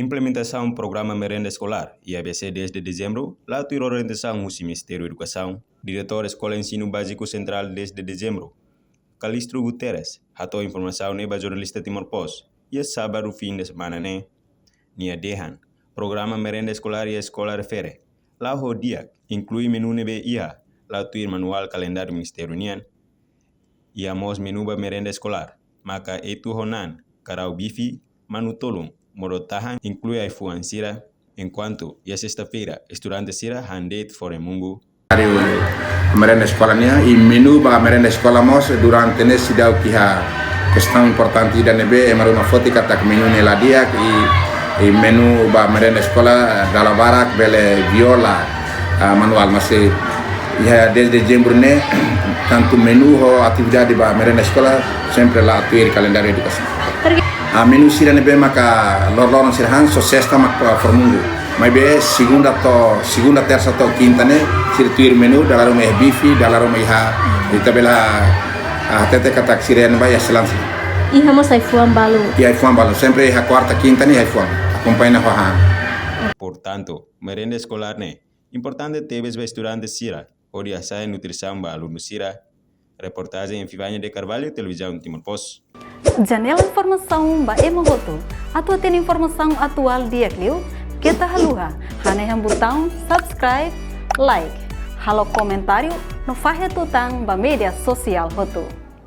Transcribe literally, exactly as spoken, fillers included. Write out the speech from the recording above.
Implementasaun programa merenda eskolár iha A B C dez de Dezembru la tuir orientasaun husi Ministériu Edukasaun. Diretór Eskola Ensinu Báziku Sentrál dez de Dezembru, Calixto Guterres, hato'o informasaun ne'e ba jornalista Timor Post iha sábadu fin de semana ne'e. Nia dehan, programa merenda eskolár iha eskola refere la'o ho di'ak, inklui menu ne'ebé iha, la tuir manuál kalendáriu ministériu nian. Iha mós menu ba merenda eskolár, maka etu ho naan, karau bife, manu-tolun, modo tahan, inklui ai-fuan sira. Enkuantu iha sesta-feira, estudante sira han de'it fore-mungu. Merenda eskola nian, i menu ba merenda eskola mós durante ne'e seidauk iha kestaun importante ida ne'ebé ema ruma foti katak menu ne'e la di'ak, i, i menu ba merenda eskola dala barak bele viola, ah, manuál, mas iha dez de Dezembru ne'e, tantu menu ho atividade ba merenda eskola sempre la tuir kalendáriu edukasaun. Ah, menu sira ne'ebé maka loroloron sira han, só sesta mak fore-mungu. Maibé segunda to'o, segunda, tersa to'o kinta ne'e, sira tuir menu, dala ruma iha bife, dala ruma iha, ita bele, ah, hatete katak sira iha ne'ebá iha selansi. Iha mós ai-fuan balu. Iha ai-fuan balu, sempre iha kuarta, kinta ne'e ai-fuan. Akompaña ho han. Portantu, merenda eskolár ne'e importante tebes ba estudante sira, hodi hasa'e nutrisaun ba alunu sira. Reportajen Vivania de Carvalho, Televizaun Timor Post. Janela informasaun ba ema hotu. Atu hatene informasaun atuál di'ak liu, keta haluha hanehan butaun subscribe, like, halo komentáriu no fahe tutan ba média sosiál hotu.